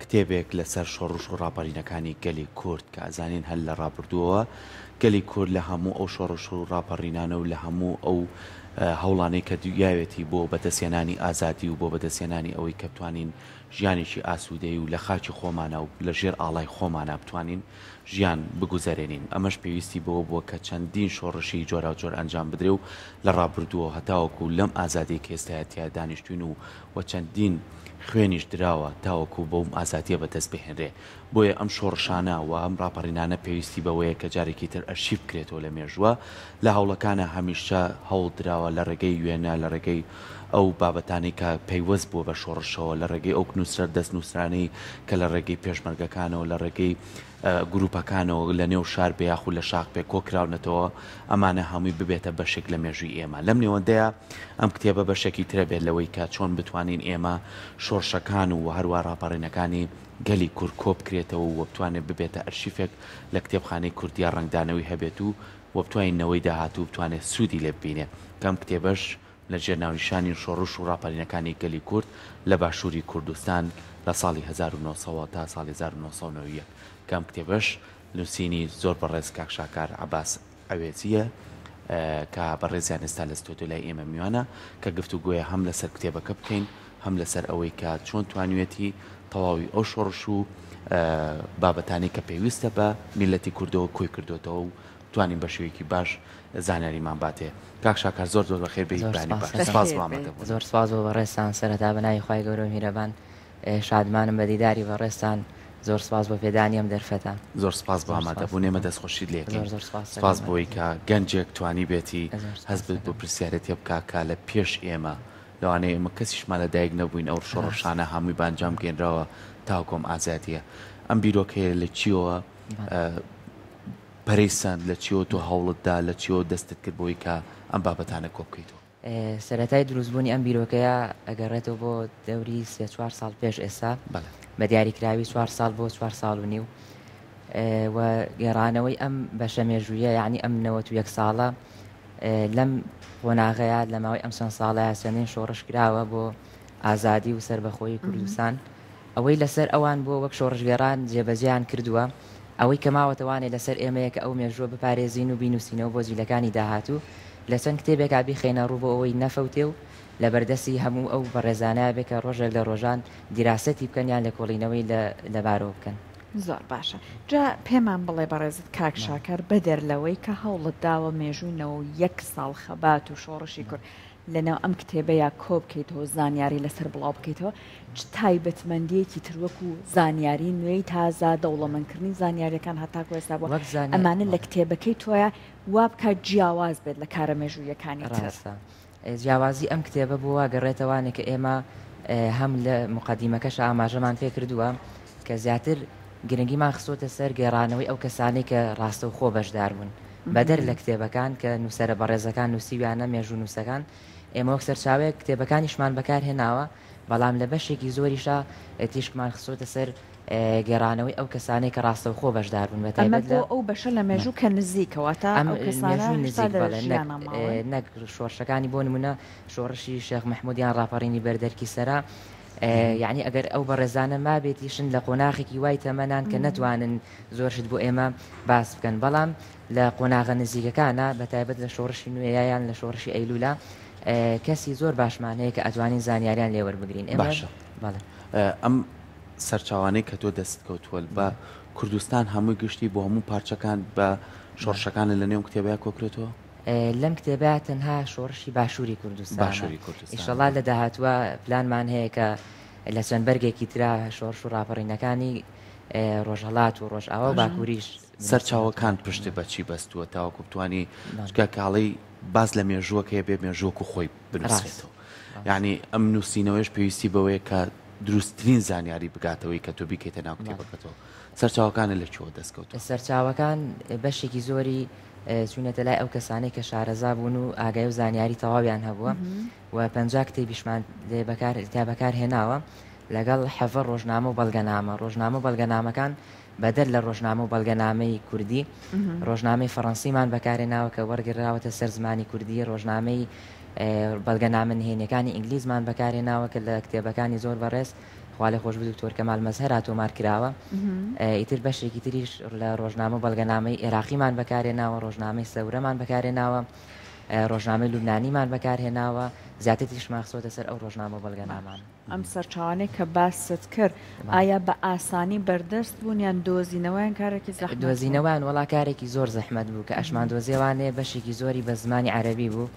کتێبێک لەسەر شۆڕش و ڕاپەڕینەکانی گەلی کورد کە ئەزانین هەر لە ڕابردووەوە گەلی کورد لە هەموو ئەو شۆڕش و ڕاپەڕینانە و لە هەموو ئەو هەوڵانەی کە دویاوێتی بۆ بەدەستهێنانی ئازادی و بۆ بەدەستهێنانی ئەوەی کە بتوانین ژیانێکی ئاسوودەی و لە خاکی خۆمانا و لە ژێر ئاڵای خۆمانا بتوانین ژیان بگوزەرێنین. ئەمەش پێویستی بەوە بووە کە چەندین شۆڕشی جۆراوجۆر ئەنجام بدرێ و لە ڕابردووەوە هەتاوەکو لەم ئازادیەی کە ئێستایا تیا دانیشتوین و و چەندین خوێنیش دراوە تاوەکو بەوم ئازادیە بەدەست بهێنرێ. بۆیە ئەم شۆڕشانە و ئەم ڕاپەڕینانە پێویستی بەوەیە کە جارێکی تر ئەرشیف بکرێتەوە لە مێژووە. لە هەوڵەکانا هەمیشە هەوڵ دراوە لە ڕێگەی وێنە، لە ڕێگەی ئەو بابەتانەی کە پەیوەست بووە بە شۆڕشەوە، لە ڕێگەی ئەو نووسرە دەستنووسرانەی کە لە ڕێگەی پێشمەرگەکانەوە، لە ڕێگەی گرووپەکانەوە لە نێو شار بێ یاخود لە شاخ بێ کۆکراونەتەوە، ئەمانە هەمووی ببێتە بەشێک لە مێژووی ئێمە. لەم نێوەندەیا ئەم کتێبە بەشێکی ترە بێت لەوەی کە چۆن بتوانین ئێمە شۆڕشەکان و هەروا ڕاپەڕینەکانی گەلی کورد کۆبکرێتەوە و بتوانێت ببێتە ئەرشیفێک لە کتێبخانەی کوردیا ڕەنگدانەوەی هەبێت و و بتوانین نەوەی داهاتوو بتوانێت سوودی لێ ببینێ کە ئەم کتێبەش لە ژێر ناونیشانی شۆڕش و ڕاپەرینەکانی گەلی کورد لە باشووری کوردستان لە ساڵی 1900 وە تا ساڵی 1991 کە ئەم کتێبەش نووسینی زۆر بەڕێز کاک شاکار عەباس عەوێزییە کە بەڕێزیان ئێستا لە ستۆدیۆ لای ئێمە میوانە کە گفتوگۆیە هەم لەسەر کتێبەکە بکەین هەم لەسەر ئەوەی کە چۆن توانیویەتی تەواوی ئەو شۆڕش و بابەتانەی کە پێویستە بە میللەتی کوردەوە کۆی کردۆتەوە و توانین بە شێوەیەکی باش زانیاریمان باتێ. کاک شاکار زۆر زۆر بەخێر بێی زۆر بەیانی سپاس باش. سپاس دەکەم. بۆ ئامادەبوونت. زۆر سپاس بۆ بەڕێزتان سەرەتا بە ناوی خوای گەورە و میهرەبان شادمانم بە دیداری بەڕێزتان زۆر سپاس بۆ پێدانی ئەم دەرفەتە. زۆر سپاس بۆ زۆر سپاس ئامادەبوون ئێمە دەکەم. دەستخۆشیت لێ زۆر ئەکەین. زۆر سپاس سپاس دەکەم بۆی بەڕێزم. کە گەنجێک توانیبێتی زۆر هەست سپاس بە دەکەم. پرسیارەتیە بکا کە لە پێش ئێمە لەوانەیە ئێمە کەسیشمان لە دایک نەبووین ئەو ڕاستە. شۆڕشانە هەمووی بە ئەنجام گەینراوە تاوەکو ئەم ئازادیە. ئەم بیرۆکەیە لە چیەوە بەڵێ. پەرەی سەند، لە چیەوە تۆ هەوڵت دا، لە چیەوە دەستت کرد بەوەی کە ئەم بابەتانە کۆ بکەیتەوە؟ سەرەتای دروستبوونی ئەم بیرۆکەیە ئەگەڕێتەوە بۆ دەوری سێ چوار ساڵ پێش ئێستا، بەڵێ. بە دیاریکراوی چوار ساڵ بۆ چوار ساڵ و نیو و گێڕانەوەی ئەم بەشە مێژوویە یانی ئەم 91 ساڵە لەم قۆناغەیە لە ماوەی ئەم چەند ساڵەیە چەندین شۆڕش کراوە بۆ ئازادی و سەربەخۆیی کوردستان ئەوەی لەسەر ئەوان بووە وەک شۆڕشگێڕان جێبەجێیان کردووە، ئەوەی کە ماوەتەوانێ لەسەر ئێمەیە کە ئەو مێژووە بپارێزین و بینووسینەوە بۆ جیلەکانی داهاتوو، لە چەند کتێبێکا بیخەینە ڕوو بۆ ئەوەی نەفەوتێ و لەبەردەستی هەموو ئەو بەڕێزانەیا بێ کە ڕۆژێک لە ڕۆژان دیراسەتی بکەن یان لێکۆڵینەوەی لە لەبارەوە بکەن. زۆر باشە جا پێمان بڵێ بەڕێزت کاک شاکار بەدەر لەوەی کە هەوڵت داوە مێژووی 91 ساڵ خەبات و شۆڕشی کورد لەناو ئەم کتێبەیا کۆبکەیتەوە زانیاری لەسەر بڵاو بکەیتەوە چ تایبەتمەندیەکی تر وەکو زانیاری نوێی تازە دەوڵەمەندکردنی زانیاریەکان هەتاکو ئێستا بووە وەک زانیا ئەمانە لە بەڵێ. کتێبەکەی تۆیا وا بکات جیاواز بێت لە کارە مێژوویەکانی تر؟ ڕاستە جیاوازی ئەم کتێبە بۆ وا گەڕێتەوانێ کە ئێمە هەم لە موقەدیمەکەشا ئاماژەمان پێ کردووە کە زیاتر گرنگیمان خستۆتە سەر گێڕانەوەی ئەو کەسانەی کە ڕاستەوخۆ بەشدار بوون بەدەر لە کتێبەکان کە نووسەرە بەڕێزەکان نووسیویانە، مێژوونووسەکان، ئێمە وەک سەرچاوەیەک کتێبەکانیشمان بەکار هێناوە، بەڵام لە بەشێکی زۆریشا تیشکمان خستۆتە سەر گێڕانەوەی ئەو کەسانەی کە ڕاستەوخۆ بەشدار بوون، ئەمە بەتایبەت بۆ لە. ئەو بەشە لە مێژوو کە نزیکە، واتە ئەم ئەو کەسانە مێژووی هێشتا نزیک لە بەڵێ، نەک ژیانا ماون. نەک شۆڕشەکانی بۆ نموونە شۆڕشی شێخ مەحموود یان ڕاپەڕینی بەردەرکی سەرا، یەعنی ئەگەر ئەو بەڕێزانە مابێتیشن لە قۆناخێکی وای تەمەنان کە نەتوانن زۆر شت بۆ ئێمە باس بکەن، بەڵام لە قۆناغە نزیکەکانا بە تایبەت لە شۆڕشی نوێیا یان لە شۆڕشی ئەیلولا کەسی زۆر باشمان هەیە کە ئەتوانین زانیاریان لێ وەربگرین ئێمە باشە بەڵێ. ئەم سەرچاوانەی کە تۆ دەستت کەوتووە بە کوردستان هەمووی گشتی بۆ هەموو پارچەکان بە شۆڕشەکانە لە نێو کتێبەیا کۆکرێتەوە؟ لەم کتێبە تەنها شۆڕشی باشووری کوردستانە. باشووری کوردستانە. ئیشەڵا لە داهاتووە پلانمان هەیە کە لە چەند بەرگێکی ترا شۆڕش و ڕاپەڕینەکانی ڕۆژهەڵات و ڕۆژئاوا و باکووریش بنووسینەوە. سەرچاوەکان پشتت بە چی بەستووە تاوەکو بتوانی چونکە کاڵی باس لە مێژووەکەیە بێ مێژووەکو خۆی بنووسرێتەوە یعنی ئەم نووسینەوەیش پێویستی بەوەیە کە دروستترین زانیاری بگاتەوەی کە تۆ بیکەیتە ناو کتێبەکەتەوە سەرچاوەکانە لە کوێوە دەستکەوتووە؟ سەرچاوەکان بەشێکی زۆری چوونەتە لای ئەو کەسانەی کە شارەزا بوون و ئاگای و زانیاری تەواویان هەبووە و 50 کتێبیشمان لێ بەکار تا بەکار هێناوە لەگەڵ حەڤە ڕۆژنامە و بەڵگەنامە ڕۆژنامە و بەڵگەنامەکان بەدەر لە ڕۆژنامە و بەڵگەنامەی کوردی، ڕۆژنامەی فەڕەنسیمان بەکارهێناوە کە وەرگێڕراوەتە سەر زمانی کوردی، ڕۆژنامەی بەڵگەنامە نهێنیەکانی ئینگلیزمان بەکارهێناوە کە لە کتێبەکانی زۆر بەڕێز خوالێخۆشبوو دکتۆر کەمال مەزهەرا تۆمار کراوە. ئیتر بەشێکی تریش لە ڕۆژنامە و بەڵگەنامەی ئێراقیمان بەکارهێناوە، ڕۆژنامەی سەورەمان بەکارهێناوە، ڕۆژنامەی لوبنانیمان بەکارهێناوە، زیاتر تیشکمان خستۆتە سەر ئەو ڕۆژنامە و بەڵگەنامانە. ئەم سەرچاوانەی کە باست کرد ئایا بە ئاسانی بەردەست بوون یان دۆزینەوەیان کارێکی زەحمەت بوو؟ دۆزینەوەیان وەڵا کارێکی زۆر زەحمەت بوو، کە ئەشمان دۆزیەوانێ بەشێکی زۆری بە زمانی عەرەبی بوو،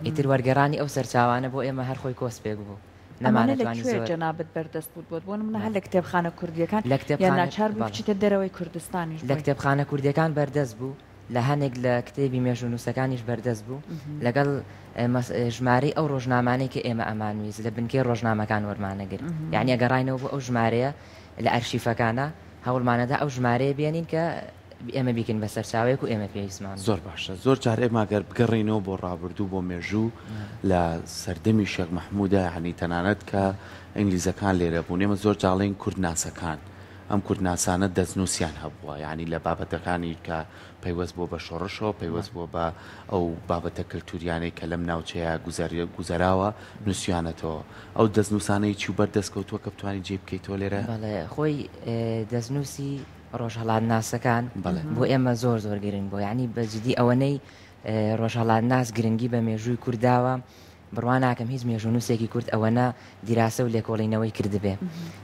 ئیتر وەرگێڕانی ئەو سەرچاوانە بۆ ئێمە هەر خۆی کۆسپێک بوو. ئەمانە لە کوێ جەنابت بەردەست بوو بۆت؟ بۆ نمونە هەر لە کتێبخانە کوردییەکان یان ناچار بووی بچیتە دەرەوەی کوردستانیش لە کتێبخانە کوردییەکان بەردەست بوو، لە هەنێک لە کتێبی مێژوونووسەکانیش بەردەست بوو، لەگەڵ ژمارەی ئەو ڕۆژنامانەی کە ئێمە ئەمانویست لە بنکەی ڕۆژنامەکان وەرمانەگرت. یانی ئەگەڕاینەوە بۆ ئەو ژمارەیە لە ئەرشیفەکانا، هەوڵمانەدا ئەو ژمارەیە بێنین کە ئێمە بیکەین بە سەرچاوەیەک و ئێمە پێویستمان بوو. زۆر باشە. زۆر جار ئێمە گەر بگەڕێینەوە بۆ ڕابردوو، بۆ مێژوو، لە سەردەمی شێخ مەحموودا، یانی تەنانەت کە ئینگلیزەکان لێرە بوون، ئێمە زۆر جار ئەڵێین کوردناسەکان، ئەم کوردناسانە دەستنووسیان هەبووە، یانی لە بابەتەکانی کە پەیوەست بووە بە شۆڕشەوە، پەیوەست بووە بە ئەو بابەتە کلتووریانەی کە لەم ناوچەیە گوزەراوە، نووسیانەتەوە. ئەو دەستنووسانەی چی و بەر دەست کەوتووە کە بتوانی جێی بکەیتەوە لێرە؟ بەڵێ، خۆی دەستنووسی ڕۆژهەڵاتناسەکان بۆ ئێمە زۆر زۆر گرنگ بووە، یانی بە جدی ئەوەنەی ڕۆژهەڵاتناس گرنگی بە مێژووی کورد داوە، بڕوا ناکەم هیچ مێژوونووسێکی کورد ئەوەنە دیراسە و لێکۆڵینەوەی کردبێ.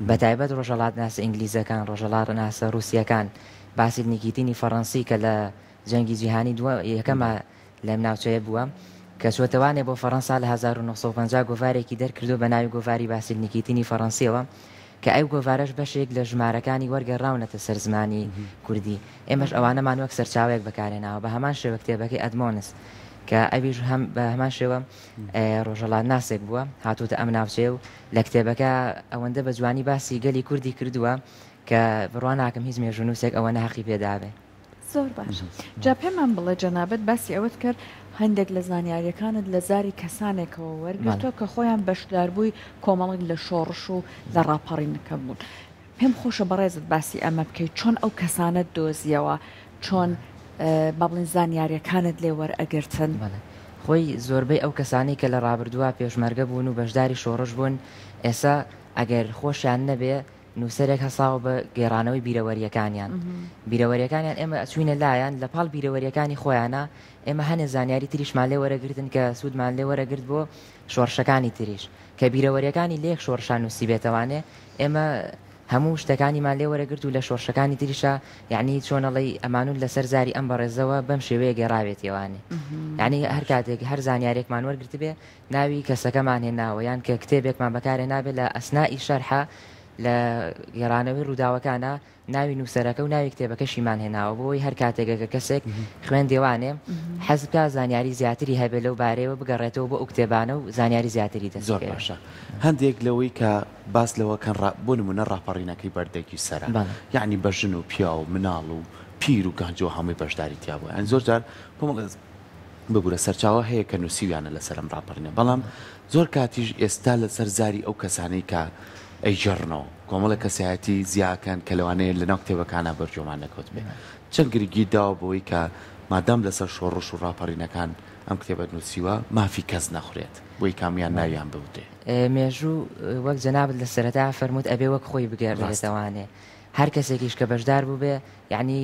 بە تایبەت ڕۆژهەڵاتناسە ئینگلیزەکان، ڕۆژهەڵاتناسە ڕووسییەکان، باسیل نیکیتینی فەڕەنسی کە لە جەنگی جیهانی دووە یەکەما لەم ناوچەیە بووە، کە چۆتەوانێ بۆ فەڕەنسا لە 1950 گۆڤارێکی دەرکردووە بە ناوی گۆڤاری باسیل نیکیتینی فەڕەنسیەوە کە ئەو گۆڤارەش بەشێک لە ژمارەکانی وەرگێڕراونەتە سەر زمانی کوردی. ئێمەش ئەوانەمان وەک سەرچاوەیەک بەکارهێناوە. بە هەمان شێوە کتێبەکەی ئەدمۆنس کە ئەویش هەم بە هەمان شێوە ڕۆژهەڵاتناسێک بووە، هاتووتە ئەم ناوچەیە و لە کتێبەکە ئەوەندە بە جوانی باسی گەلی کوردی کردووە کە بڕوا ناکەم هیچ مێژوونووسێک ئەوەنە هەقی پێ دابێ. زۆر باش. جا پێمان بڵێ جەنابت باسی ئەوەت کرد هەندێک لە زانیاریەکانت لە زاری کەسانێکەوە وەرگرتووە کە خۆیان بەشداربووی کۆمەڵێک لە شۆڕش و لە ڕاپەڕینەکە بوون. پێم خۆشە بەڕێزت باسی ئەمە بکەیت چۆن ئەو کەسانەت دۆزیەوە چۆن با بڵێین زانیاریەکانت لێ وەرئەگرتن؟ بەڵێ. خۆی زۆربەی ئەو کەسانەی کە لە ڕابردووا پێشمەرگە بوون و بەشداری شۆڕش بوون ئێسا ئەگەر خۆشیان نەبێ نووسەرێک هەساوە بە گێڕانەوەی بیرەوەرییەکانیان. بیرەوەرییەکانیان ئێمە ئەچووینە لایان، لە پاڵ بیرەوەرییەکانی خۆیانا ئێمە هەنێ زانیاری تریشمان لێ وەرەگرتن کە سوودمان لێ وەرەگرت بۆ شۆڕشەکانی تریش. کە بیرەوەرییەکانی لە یەک شۆڕشا نووسیبێتەوانێ ئێمە هەموو شتەکانیمان لێ وەرەگرت و لە شۆڕشەکانی تریشا یەعنی چۆن ئەڵێی ئەمانوون لەسەر زاری ئەم بەڕێزەوە بەم شێوەیە گێڕاوێتیەوانێ. یەعنی هەر کاتێک هەر زانیارییەکمان وەرگرتبێ ناوی کەسەکەمان هێناوە یان کە کتێبێکمان بەکارهێنابێ لە ئەسنائی شەرحا لە گێڕانەوەی ڕووداوەکانا ناوی نووسەرەکە و ناوی کتێبەکەشیمان هێناوە بۆ ئەوەی هەر کاتێک ئەگەر کەسێک خوێندێوانێ حەز بکا زانیاری زیاتری هەبێ لەو بارەیەوە بگەڕێتەوە بۆ ئەو کتێبانە و زانیاری زیاتری دەست زۆر بکەوێ. باشە هەندێک لەوەی کە باس لەوە کەن ڕا بۆ نموونە ڕاپەڕینەکەی بەردەگی سەرا بەڵێ. یەعنی بە ژن و پیاو و مناڵ و پیر و گەنجەوە هەمووی بەشداری تیا بووە یانی زۆر جار کۆمەڵێ ببورە سەرچاوە هەیە کە نووسیویانە لەسەر ئەم ڕاپەڕینە بەڵام زۆر کاتیش ئێستا لەسەر زاری ئەو کەسانەی کە ئەیگێڕنەوە کۆمەڵێک کەسایەتی زیاکەن کە لەوانەیە لەناو کتێبەکانا بەرجۆمان نەکەوتبێ چەند گرنگیت داوە بەوەی کە مادام لەسەر شۆڕش و ڕاپەڕینەکان ئەم کتێبەت نووسیوە مافی کەس نەخورێت بۆی کامیان ناویان بوترێ. مێژوو وەک جەنابت لە سەرەتا فەرمووت ئەبێ وەک خۆی بگێڕدرێتەوانێ هەر کەسێکیش کە بەشدار بووبێ یەعنی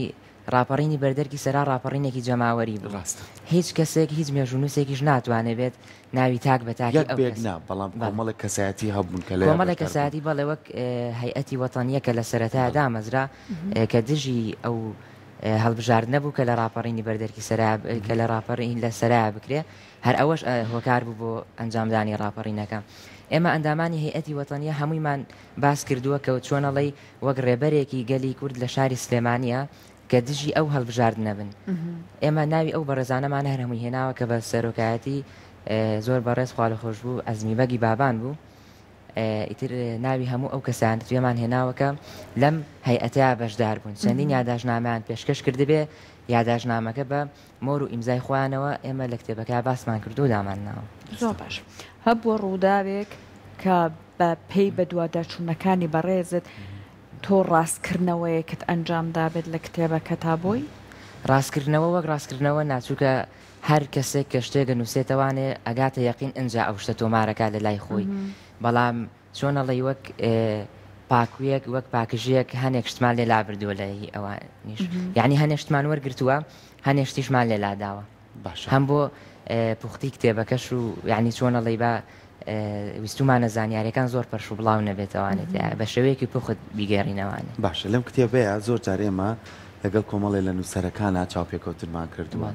ڕاپەڕینی بەردەرکی سەرا ڕاپەڕینێکی جەماوەری بوو. ڕاستە. هیچ کەسێک، هیچ مێژوونووسێکیش ناتوانێ بێت ناوی تاک بە تاکی یەک ئەو بە یەک کەس. نا، بەڵام بەڵێ. کۆمەڵێک کەسایەتی هەبوون کە لەویا کۆمەڵێک بەشدار بوون. کەسایەتی بەڵێ وەک هەیئەتی وەتەنییە کە لە سەرەتایا بەڵێ. دامەزرا کە دژی ئەو هەڵبژاردنە بوو کە لە ڕاپەڕینی بەردەرکی سەرا کە لە ڕاپەڕین لە سەرایا بکرێ، هەر ئەوەش هۆکار بوو بۆ ئەنجامدانی ڕاپەڕینەکە. ئێمە ئەندامانی هەیئەتی وەتەنییە هەموویمان باس کردووە کە چۆن ئەڵێی وەک ڕێبەرێکی گەلی کورد لە شاری سلێمانییە کە دژی ئەو هەڵبژاردنە بن. ئێمە ناوی ئەو بەڕێزانەمان هەر هەمووی هێناوە کە بە سەرۆکایەتی زۆر بەڕێز خوالێخۆشبوو عەزمی بەگی بابان بوو. ئیتر ناوی هەموو ئەو کەسانەتیەمان هێناوە کە لەم هەیئەتەیا بەشدار بوون. چەندین یاداشتنامەیان پێشکەش کردبێ، یاداشتنامەکە بە مۆر و ئیمزای خۆیانەوە ئێمە لە کتێبەکە باسمان کردووە و دامانناوە. زۆر باش. هەبووە ڕووداوێک کە بە پێی بەدواداچوونەکانی بەڕێزت تۆ ڕاستکردنەوەیەکت ئەنجام دابێت لە کتێبەکەتا بۆی؟ ڕاستکردنەوە وەک ڕاستکردنەوە نا، چونکە هەر کەسێک کە شتێک ئەنووسێتەوانێ ئەگاتە یەقین ئنجا ئەو شتە تۆمارەکا لە لای خۆی، بەڵام چۆن ئەڵێی وەک پاکویەک وەک پاکژیەک هەنێک شتمان لێ لابردووە لە هی ئەوانیش یعنی هەنێ شتمان وەرگرتووە هەنێ شتیشمان لێ لاداوە باشە هەم بۆ پوختی کتێبەکەش و یعنی چۆنەڵی بە ویستومانە زانیاریەکان زۆر پەرش و بڵاو نەبێتەوانێت بە شێوەیەکی پوخت بیگەڕینەوانێ. باشە لەم کتێبەیا زۆر جار ئێمە لەگەڵ کۆمەڵێ لە نووسەرەکانا چاوپێکەوتنمان کردووە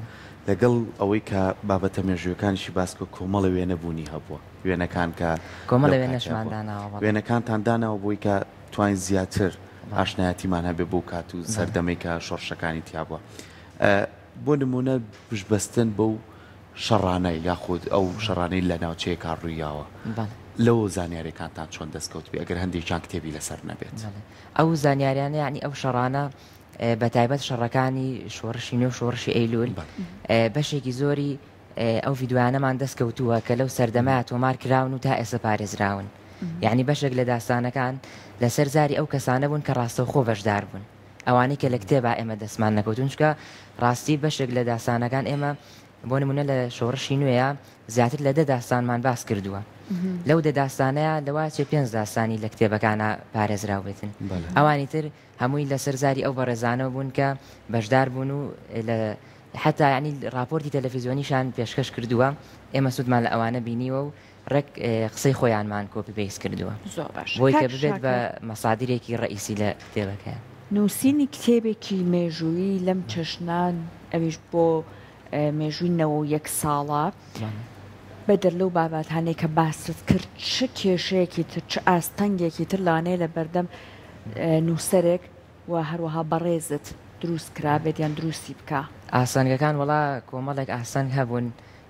لەگەڵ ئەوەی کە بابەتە مێژوویەکانیشی باس کرد کۆمەڵێ وێنە بوونی هەبووە وێنەکان کە کۆمەڵێ لەو کاتەیا وێنەشمان بووە داناوە بەڵێ. وێنەکانتان داناوە بۆی کە توانین زیاتر ئاشنایەتیمان هەبێ بەو کات و سەردەمەی کە شۆڕشەکانی تیا بووە بۆ نموونە پشتبەستن بەو شەڕانە یاخود ئەو شەڕانەی لە ناوچەیەکا ڕوویاوە لەوە زانیاریەکانتان چۆن دەست کەوتبێ ئەگەر هەندێکیان کتێبی لەسەر نەبێت؟ ئەو زانیاریانە یانی ئەو شەڕانە بە تایبەت شەڕەکانی شۆڕشی نوێ و شۆڕشی ئەیلول بەشێکی زۆری ئەو ڤیدیۆیانەمان دەست کەوتووە کە لەو سەردەمە تۆمار کراون و تا ئێستا پارێزراون یعنی بەشێک لە داستانەکان لەسەر زاری ئەو کەسانە بوون کە ڕاستەوخۆ بەشدار بوون ئەوانەی کە لە کتێبا ئێمە دەستمان نەکەوتون چونکە ڕاستی بەشێک لە داستانەکان ئێمە بۆ نمونە لە شۆڕشی نوێیە زیاتر لە دە داستانمان باس کردووە لەو دە داستانەیە لەواچێ پێنج داستانی لە کتێبەکانە پارێزراو بێتن ئەوانی تر هەمووی لەسەر زاری ئەو بەڕێزانەوە بوون کە بەشدار بوون و لە حتا ینی راپۆرتی تەلەفیزیۆنیشان پێشکەش کردووە ئێمە سوودمان لە ئەوانە بینیوە و ڕێک قسەی خۆیانمان copy paste کردووە. زۆر باشە بۆی کە کاک ببێت بە شاکر. مەسادیرێکی ڕەئیسی لە کتێبەکەیا. نووسینی کتێبێکی مێژوویی لەم چەشنە ئەویش بۆ مێژووی 91 ساڵە بەدەر لەو بابەتانەی کە باست کرد چ کێشەیەکی تر چ ئاستەنگێکی تر لەوانەیە لە بەردەم نووسەرێک و هەروەها بەڕێزت دروست کرابێت یان دروستی بکا؟ ئاستەنگەکان وەڵا کۆمەڵێک ئاستەنگ هەبوون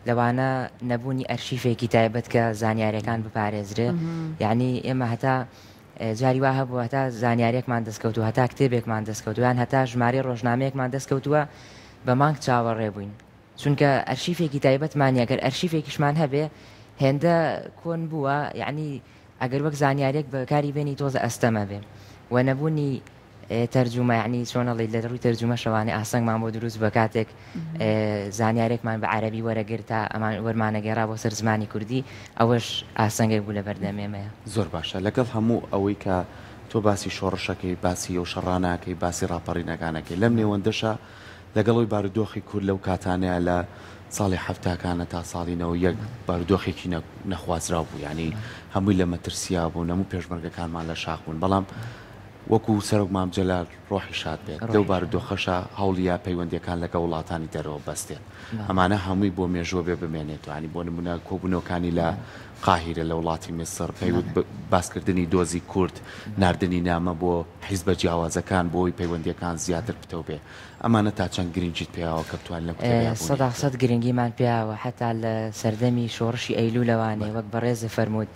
لەوانە نەبوونی ئەرشیفێکی تایبەت کە زانیاریەکان بپارێزرێ یعنی ئێمە هەتا جاری وا هەبوو هەتا زانیاریەکمان دەستکەوتو هەتا کتێبێکمان دەستکەوتو یان هەتا ژمارەی ڕۆژنامەیەکمان دەستکەوتووە بە مانگ چاوەڕێ بووین چونکە ئەرشیفێکی تایبەتمان نیە گەر ئەرشیفێکیشمان هەبێ هێندە کۆن بووە یعنی ئەگەر وەک زانیاریەک بەکاری بێنی تۆزە ئەستەمە بێ و نەبوونی تەرجومە یەعنی چۆن ئەڵێی لە ڕووی تەرجومەشەوانێ ئاستەنگمان بۆ دروست بووە کاتێک زانیارێکمان بە عەرەبی وەرەگرت تا ئەمان وەرمانەگێڕا بۆ سەر زمانی کوردی ئەوەش ئاستەنگێک بوو لە بەردەم ئێمەیا. زۆر باشە لەگەڵ هەموو ئەوەی کە تۆ باسی شۆڕشەکەی باسی ئەو شەڕانە ئەکەی باسی ڕاپەڕینەکان ئەکەی لەم نێوەندەشا لەگەڵ ئەوی بارودۆخی کورد لەو کاتانەیا لە ساڵی حەفتاکانە تا ساڵی 91 بارودۆخێکی نەخوازراو بوو یانی هەمووی لە مەترسیا بوون هەموو پێشمەرگەکانمان لە شاخ بوون بەڵام وەکو سەرۆک مام جەلال ڕۆحی شاد بێت لەو بارودۆخەشا هەوڵیا پەیوەندیەکان لەگەڵ وڵاتانی دەرەوە بەستێت ئەمانە هەمووی بۆ مێژووە بێ بمێنێتەوە یانی بۆ نمونە کۆبونەوەکانی لە قاهیرە لە وڵاتی میسڕ پەیوت باسکردنی دۆزی کورد ناردنی نامە بۆ حیزبە جیاوازەکان بۆ ئەوەی پەیوەندیەکان زیاتر پتەو بێ ئەمانە تا چەند گرنگیت پێیاوە کە بتوانین لەم کتێبەیا بوونی سەدا هەبێت؟ سەد گرنگیمان پێیاوە حەتا لە سەردەمی شۆڕشی ئەیلولەوانێ وەک بەڕێزت فەرمووت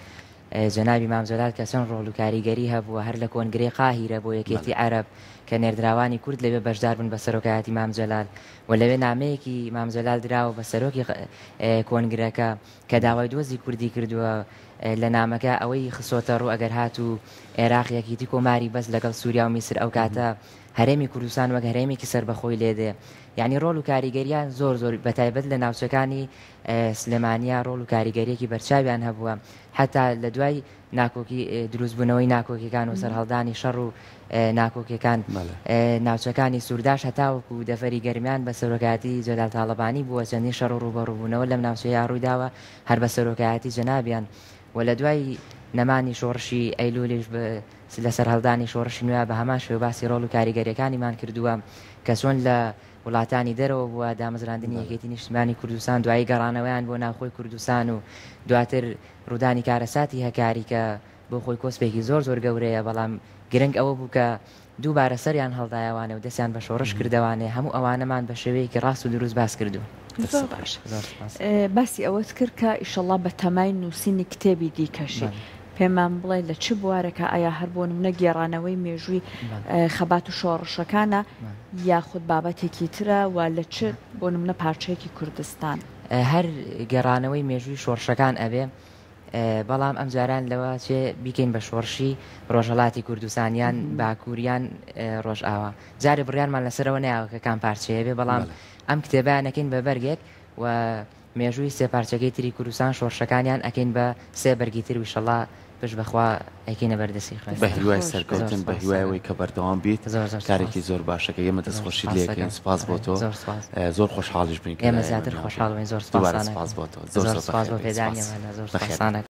جەنابی مام جەلال کە چەند ڕۆڵ و کاریگەری هەبووە هەر لە کۆنگرەی قاهیرە بۆ یەکێتی عەرەب کە نێردراوانی کورد لەوێ بەشدار بوون بە سەرۆکایەتی مام جەلال و لەوێ نامەیەکی مام جەلال دراوە بە سەرۆکی کۆنگرەکە کە داوای دۆزی کوردی کردووە لە نامەکە ئەوەی خسۆتە ڕوو ئەگەر هاتوو عێراق یەکیتی کۆماری بەست لەگەڵ سووریا و میسر ئەو کاتە هەرێمی کوردستان وەک هەرێمێکی سەربەخۆی لێدێ یانی ڕۆڵ و کاریگەریان زۆر زۆر بەتایبەت لە ناوچەکانی سلێمانییە ڕۆڵ و کاریگەرییەکی بەرچاویان هەبووە، حەتا لە دوای ناکۆکی دروستبوونەوەی ناکۆکیەکان و سەرهەڵدانی شەڕ و ناکۆکیەکان ناوچەکانی سورداش هەتاوەکو دەڤەری گەرمیان بە سەرۆکایەتی جەلال تاڵەبانی بووە چەندین شەڕ و ڕووبەڕووبوونەوە لەم ناوچەیە ڕوویداوە هەر بە سەرۆکایەتی جەنابیان و لە دوای نەمانی شۆڕشی ئەیلولیش لە سەرهەڵدانی شۆڕشی نوێ بە هەمان شێوە باسی ڕۆڵ و کاریگەریەکانیمان کردووە کە چۆن لە وڵاتانی دەرەوە بووە، دامەزراندنی یەکێتی نیشتمانی کوردستان، دوایی گەڕانەوەیان بۆ ناوخۆی کوردستان و دواتر ڕوودانی کارەساتی هەکاری کە بۆ خۆی کۆسپێکی زۆر زۆر گەورەیە، بەڵام گرنگ ئەوە بوو کە دووبارە سەریان هەڵدایەوانێ و دەستیان بە شۆڕش کردەوانێ، هەموو ئەوانەمان بە شێوەیەکی ڕاست و دروست باس کردووە. زۆر باشە. باسی ئەوەت کرد کە ئیشەڵا بەتەمای نووسینی کتێبی دیکەشی. پێمان بڵێ لە چ بوارێکا ئایا هەر بۆ نمونە گێڕانەوەی مێژووی خەبات و شۆڕشەکانە یاخود بابەتێکی ترە و لە چ بۆ نمونە پارچەیەکی کوردستان؟ هەر گێڕانەوەی مێژووی شۆڕشەکان ئەبێ بەڵام ئەم جاران لەوە چێ بیکەین بە شۆڕشی ڕۆژهەڵاتی کوردستان یان باکوور یان ڕۆژئاوا جارێ بڕیارمان لەسەرەوە نەیاوە کە کام پارچەیە بێ بەڵام ئەم کتێبیان ئەکەین بە بەرگێک و مێژووی سێ پارچەکەی تری کوردستان شۆڕشەکانیان ئەکەین بە سێ بەرگی تر ویشەڵا پشت بەخوا ئەیکەینە بەر دەستی خوێن. بە هیوای سەرکەوتن بە هیوای ئەوەی کە بەردەوام بیت کارێکی زۆر باشەکە ئێمە دەستخۆشیت لێ ئەکەین سوپاس بۆ تۆ زۆر خۆشحاڵیش بووین ئێمە زیاتر خۆشحاڵ بووین زۆر سوپاس بۆ تۆ زۆر زۆر سوپاس بۆ پێدانی ئەمانە زۆر سوپاس.